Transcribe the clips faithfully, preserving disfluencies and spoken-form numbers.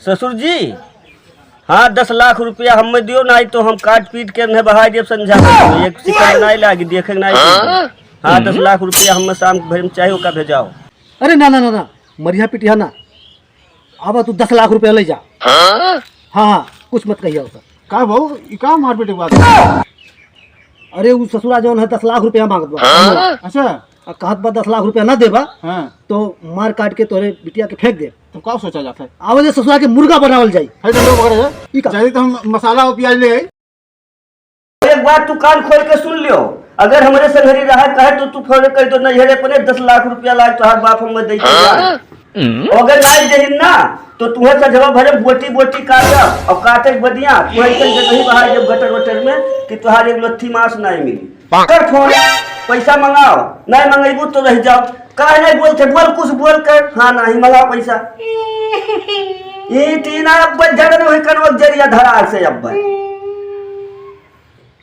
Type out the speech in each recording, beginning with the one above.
ससुर जी, हाँ, दस लाख रुपया हमें दियो, नाहीं तो हम काट पीट के नहीं बहाई देब संझा के। एक सिकंद नाहीं लागी, देखे के नाहीं पड़ी। हाँ, दस लाख रुपया हमें शाम के भरे में चाही, ओका भेजाओ। अरे ना, ना, ना, ना, मरिया पिटिया ना, आवा तू दस लाख रुपया ले जा। हाँ, हाँ, कुछ मत कहिया ओका। का भाऊ, ई का मारपीट के बात है? अरे उ ससुरा जौन है दस लाख रुपया मांगत बा। अच्छा। आ कहत बा दस लाख रुपया ना देबा, हाँ। तो मार काट के तोरे बिटिया के फेंक दे। तो का सोचा जाता है? आवे दे ससुरा के मुर्गा बनावल जाई। है डंडो पकड़े है। ई का? जाई तो हम मसाला और प्याज ले आई। एक बात तू कान खोल के सुन लियो, अगर हमरे संगरी रहा कहे तो तू फोन कर दो, नहीं है रे अपने दस लाख रुपया लाग तोहार बाप हम दे के जा। अगर नाहीं देहिन ना, तो तुहे सझवा भरे बोटी बोटी काटब, और काटे के बदिया तुहे ऐसन जगही बहाई देब गटर वटर में कि तुहार एक लत्थी मांस नाहीं मिली। कर फोन, पैसा मंगाओ, नाहीं मंगेबू तो रह जाओ। काहे नाहीं बोलते? बोल, कुछ बोल कर। हाँ, नाहीं मंगाओ पैसा। ई तीन अब जड़ में हुई कनवा जरिया धरा से अब।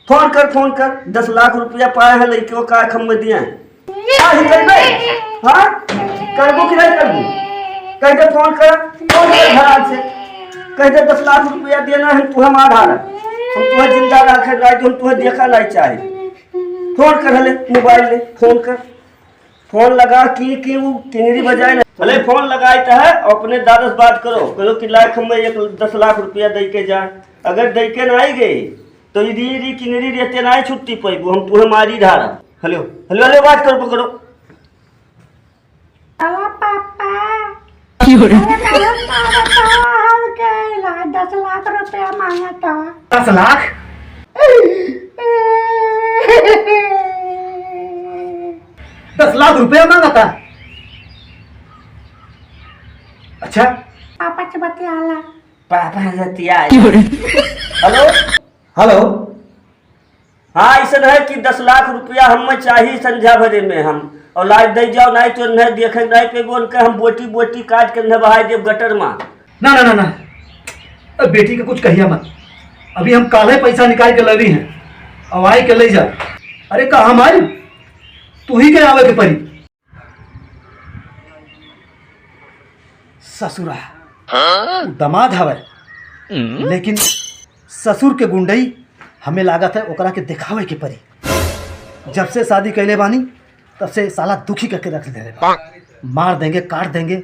फोन कर, फोन कर, दस लाख रुपया पाए हैं लइके, वो का खम्मे दिए हैं? का ही करबे? हाँ? करबो कि नहीं करबो? कह दे फोन कर, फोन कर भरा से। कह दे दस लाख रुपया देना है, तुहे मार डाला। हम तुहे जिंदा रखे, राज हम तुहे देखा नहीं चाहे। फोन कर हले, मोबाइल ले, फोन कर। फोन लगा कि, कि वो किंगरी बजाए ना। भले फोन लगाए तो है, अपने दादा से बात करो। कहो कि लाख हमें एक दस लाख रुपया दे के जा। अगर दे के ना आई गए, तो इदी, इदी किंगरी रहते ना छुट्टी पैबू, हम तुहे मारी धारा। हेलो, हेलो, हेलो, बात करो, पकड़ो। हेलो, पापा। की हो रे? अरे, बहुत मारा था, हम के ला दस लाख रुपया मांगा था। दस लाख? दस लाख रुपया मांगा था? अच्छा। पापा से बतियाला। पापा से बतिया। की हो रे? हेलो? हेलो? हाँ, ऐसन है कि दस लाख रुपया हमें चाही संझा भरे में हम, और लाज दे जाओ, नाहीं तो नहीं देखे, नाहीं पेबो, उनके हम बोटी बोटी काट के नहीं बहाई देब गटर में। ना, ना, ना, ना, अब बेटी के कुछ कहिया मत, अभी हम काले पैसा निकाल के लगी हैं, अब आई के ले जा। अरे का हम आई, तू ही के आवे के पड़ी। ससुरा, उ दमाद हवे, लेकिन ससुर के गुंडई हमें लागत है ओकरा के देखावे के पड़ी। जब से शादी कैले बानी, तब से साला दुखी करके रख देले बा। मार देंगे, काट देंगे,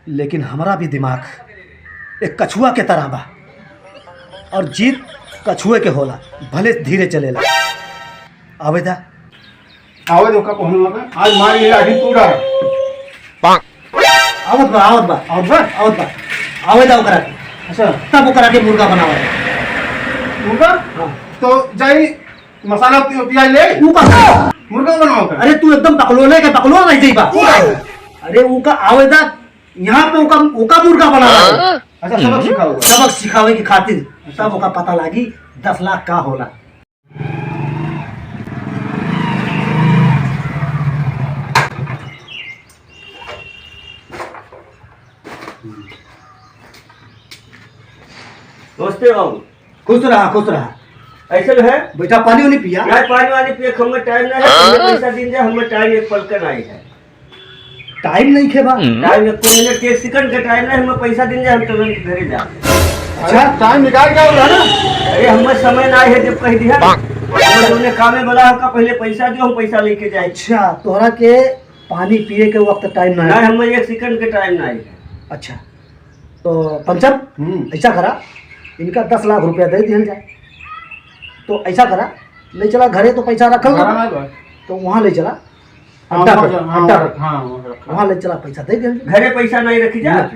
लेकिन हमारा भी दिमाग एक कछुआ के तरह बा, और जीत कछुए के होला, भले धीरे चलेला। आवेदा। आवेदा ओका कहूँ ना, आज मार ये लाठी तू डाल। आवत बा, आवत बा, आवत बा? आवत बा। आवेदा ओकरा के। अच्छा। तब ओकरा के मुर्गा बनावा। मुर्गा? हाँ। तो जाई मसाला पि-, पियाज ले। तू का? मुर्गा बनावा का? अरे तू एकदम बकलोले के बकलोल रह जाई बा। तू का? अरे ओका आवेदा, यहाँ पे ओका, ओका मुर्गा बनावा। अच्छा, सबक सिखाओ। सबक सिखावे के खातिर तब ओका पता लागी दस लाख का होला। नमस्ते बाबू। खुश रहा, खुश रहा। ऐसे जो है? बेटा, पानी वानी पिया? नहीं, पानी वानी पिए, हमें टाइम नहीं है, हमें पैसा दिन जाए, हमें टाइम एक पल का नहीं है। टाइम नहीं खे बा? टाइम एक मिनट के, एक सेकंड का टाइम नहीं, हमें पैसा दिन जाए, हम तुरंत घरे जा। अच्छा, टाइम निकाल के आओ ना। अरे, हमें समय ना है, जब कह दिया, हमें तुमने कामे बोला, हमका पहले पैसा दियो, हम पैसा लेके जाए। अच्छा, तोहरा के पानी पिए के वक्त टाइम ना है? नहीं, हमें एक सेकंड के टाइम ना है। अच्छा, तो पंचम, हम्म। ऐसा करा, इनका दस लाख रुपया दे दिहल जाए। तो ऐसा करा, ले चला घरे, तो पैसा रखल ना। घरा नहीं बा। तो वहाँ ले चला, हाँ, अड्डा वहाँ पे, जा, हाँ, अड्डा वहाँ पे। रख-, हाँ, वहाँ रखा। वहाँ ले चला, पैसा दे दिहल जाए। घरे पैसा नहीं रखी जा। ना।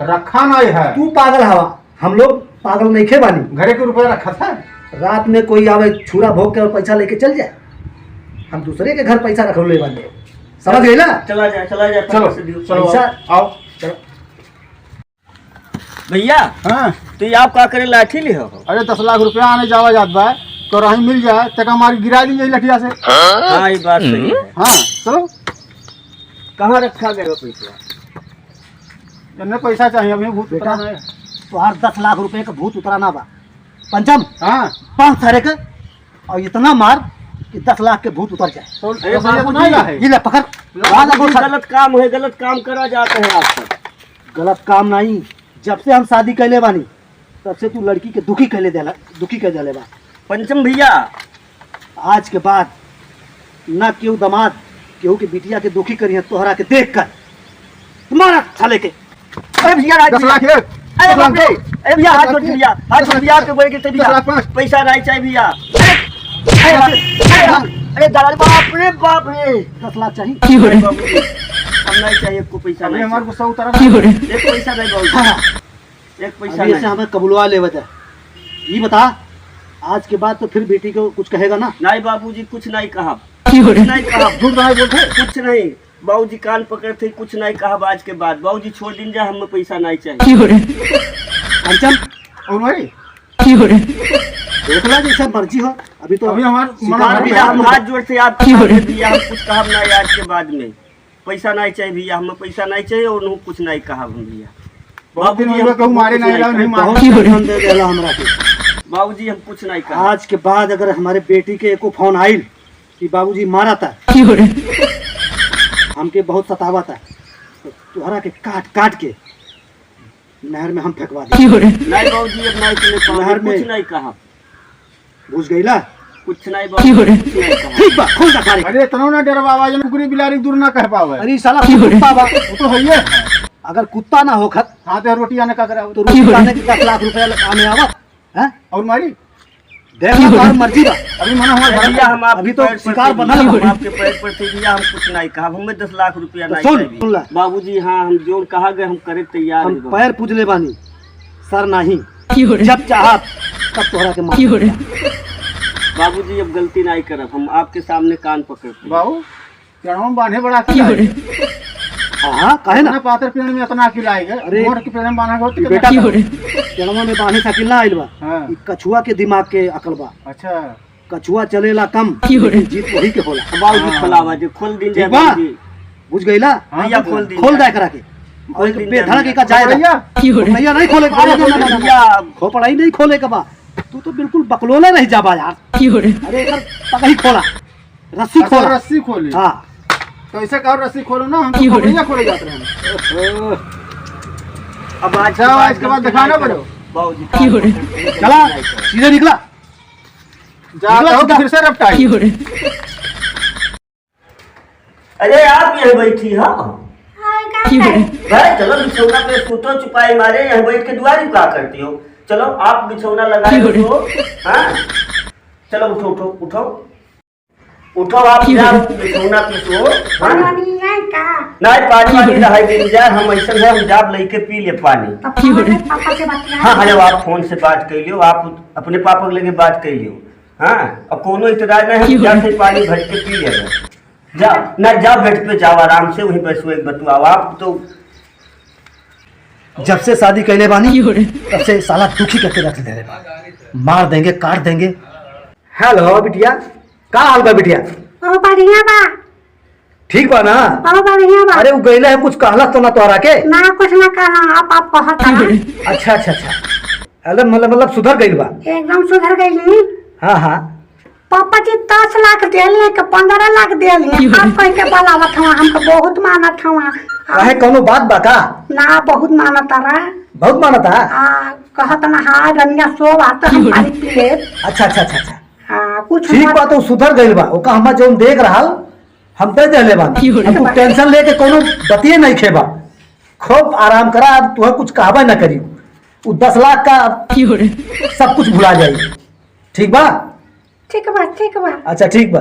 रखा नहीं है। तू पागल हवा, हम लोग पागल नहीं खे बानी। घरे के रुपया रखा था। रात में कोई आवे, छुरा भोग के और पैसा लेके चल जाए, हम दूसरे के घर पैसा रख ले बानी। समझ गई ना? चला जाए, चला जाए, चलो, फटाक से दियो। चलो, पैसा आओ। चलो। भैया, हाँ। तो ये आप का करे लाठी ले हो? अरे, दस लाख रुपया आने जावा जात बा, तो राही मिल जाए, तका मार गिरा दी जाए लठिया से। हाँ, ये बात सही है। हाँ, चलो। कहाँ रखा गया पैसा? इन्हें पैसा चाहिए, अभी भूत बेटा, उतरा नहीं है। तोहार दस लाख रुपए का भूत उतरा ना बा। पंचम, हाँ। पाँच सारे के और इतना मार कि दस लाख के भूत उतर जाए। तो अरे बाबू जी, ये ले पकड़। बाबू जी, गलत काम है, गलत काम करा जाता है आजकल। गलत काम नहीं, जब से हम शादी कैले बानी, तब से तू लड़की के दुखी कैले देला, दुखी कर देले बा। पंचम भैया, आज के बाद ना केहू दामाद केहू के बिटिया के दुखी करिहे तोहरा के देख कर। मारा साले के। अरे भैया, राज दस भैया। लाख है। अरे दस लाख बाप रे। दो। अरे भैया, हाथ दस लाख जोड़ के। भैया, हाथ दस जोड़ लाख भैया, पाँच। के बोले के भैया, दस लाख पाँच। पैसा नहीं चाहिए भैया। अरे, अरे, अरे, अरे, दादा रे, बाप रे, बाप रे। दस लाख चाहिए। नहीं बाबूजी, हम नहीं चाहिए, एको पैसा अरे नहीं हमारे चाहिए। गुस्सा उतारा। एको पैसा नहीं बाबूजी। हाँ, हाँ। एक पैसा अभी नहीं। ऐसे हमें कबुलवा ले बता। ये बता, आज के बाद तो फिर बेटी को कुछ कहेगा ना? नहीं बाबूजी, कुछ नहीं कहा। कुछ नहीं कहा। झूठ तो नहीं बोलते? कुछ नहीं। बाबूजी कान पकड़ते, कुछ नहीं कहा आज के बाद। बाबूजी छोड़ दिन जा, हमें पैसा नहीं चाहिए। पंचम, और भाई? देख ला जैसा मर्जी हो, अभी तो अभी हमार शिकार मना भी भैया, हम हाथ जोड़ से आपके सामने भैया, हम कुछ कहब नहीं आज के बाद में। पैसा नहीं चाहिए भैया, हमें पैसा नहीं चाहिए और उन्हों कुछ नहीं कहा हम भैया। बहुत दिन बाबूजी, हो गया, हम कहूँ मारे कुछ नहीं नहीं रहा, कहा। नहीं मारे। बहुत टेंशन दे देला हमरा के। बाबूजी, हम कुछ नहीं कहा। आज के बाद अगर हमारे बेटी के एको फोन आइल कि बाबूजी मारा था, हमके बहुत सतावा था, तो तुहरा के काट काट के नहर में हम फेंकवा दे। नहीं बाबूजी, अब नहीं सुने पाओगे, नहर में। कुछ नहीं कहा। बुझ गईला? कुछ नहीं बाबूजी, कुछ नहीं कहा। ठीक बा, खोल दा सारे। अरे इतना ना डरवावा, जन कुकुरी बिलारी दूर ना कह पावे। अरे साला कुत्ता बा। वो तो है ही है। अगर कुत्ता ना होखत, हाँ, तो रोटी आने का करे? तो रोटी आने के दस लाख रुपया आने आवत, हैं? और मारी? देख ला, तोहार मर्जी बा। अभी मना हुआ भैया, हम आपके अभी तो पैर पर शिकार थे बनल भैया, बा। हम आपके पैर पर थे भैया, हम कुछ नहीं कहा, हमें दस लाख रुपया तो नहीं सुन, चाहिए। सुन ला। बाबूजी, हाँ, हम जोन कहा गए, हम करे तैयार हम हैं बाबू। पैर पूज ले बानी, सर नहीं। जब चाहब, तब तोहरा के मार। बाबूजी, अब गलती नहीं करब, हम आपके सामने कान पकड़ते हैं। बाबू, पेड़वा में बांधे बड़ा अकिल आए। हाँ, हाँ, काहे ना? इतना पातर पेड़ में इतना अकिल आए गए। अरे, मोट के पेड़ में बांधा गए तो बेटा, कितना पेड़वा में बांधे से अकिल ना आइल बा। हाँ। ई कछुआ के दिमाग के अकल बा। अच्छा। कछुआ चलेला कम, लेकिन जीत वही के होला। बाबूजी, हाँ। खोलावा जे, खोल दिन ठीक जाए बा? बाबूजी। बुझ गईला? हाँ, भैया, खोल दिन खोल जाए। दे करा के। खोल और दिन बेधड़ा जाए। के का जाए भैया। भैया नहीं खोले, अरे, ना, ना, ना, ना। भैया। खोपड़ाई नहीं खोले के बा। तू तो बिल्कुल बकलोले रह जाबा यार। अरे, एकर पगही खोला। रस्सी अच्छा, खोला। रस्सी खोली। हाँ। तो ऐसे कहो, रस्सी खोलो ना, हम तो खोपड़िया खोले जात रहे हैं। अब आज जाओ, आज के बाद दिखाना पड़ो। बाबूजी, चला, सीधे निकला। जा, निकला जाओ, सीधा। फिर से रपटाई। अरे, आप यहाँ बैठी हो? और का करे? भाई, चलो, बिछौना पे सूतो चुपाई मारे, यहाँ बैठ के दुआरी का करती हो? चलो, आप बिछौना लगा लो, हाँ? चलो, उठो, उठो, उठो। उठो, आप जाओ, बिछौना पे सो, हाँ? पानी नहीं का? नहीं, पानी वानी रहे दिन जाए, हम ऐसे है, हम जाब लेके पी ले पानी। तो फोन में पापा से बात किया? हाँ, हेलो, आप फोन से बात कर लियो, आप अपने पापा के लगे बात कर लियो, हाँ? और कोनो इतराज नहीं, हम जाते पानी भर के पी लेबे। जा, ना, जा बेड पे जाओ, आराम से वहीं बैठो, एक बतुआओ। आप तो जब से शादी कैले बानी, तब से साला दुखी करके रख देले बा। मार देंगे, काट देंगे। हेलो बिटिया, का हाल बा बिटिया? ओ बढ़िया बा। ठीक बा ना? ओ बढ़िया बा। अरे उ गइले है, कुछ कहला तो ना तोहरा के? ना, कुछ ना कहला, आप, आप कहत रहा। अच्छा, अच्छा, अच्छा। अरे मतलब, मतलब सुधर गइल बा? एकदम सुधर गइल। हाँ, हाँ। पापा जी दस लाख देले हैं कि पन्द्रह लाख देले हैं? आप कह के बोलावत हवा, हमको बहुत मानत हवा। काहे, कौनो बात बा का? ना, बहुत मानत रहा। बहुत मानत हा? हाँ, कहत ना, हाँ, रनिया सो बात हम पानी पी लेब। अच्छा, अच्छा, अच्छा, अच्छा। हाँ, कुछ ठीक मत बा, तो सुधर गइल बा। ओका हमार जौन देख रहल, हम दे देले बानी। अब तू टेंशन लेके कौनो बतिये नहीं खेबा। खूब आराम करा, अब तुहे कुछ कहबे ना करी। उ दस लाख का सब कुछ भुला जाई। ठीक बा? ठीक बा, ठीक बा। अच्छा, ठीक बा।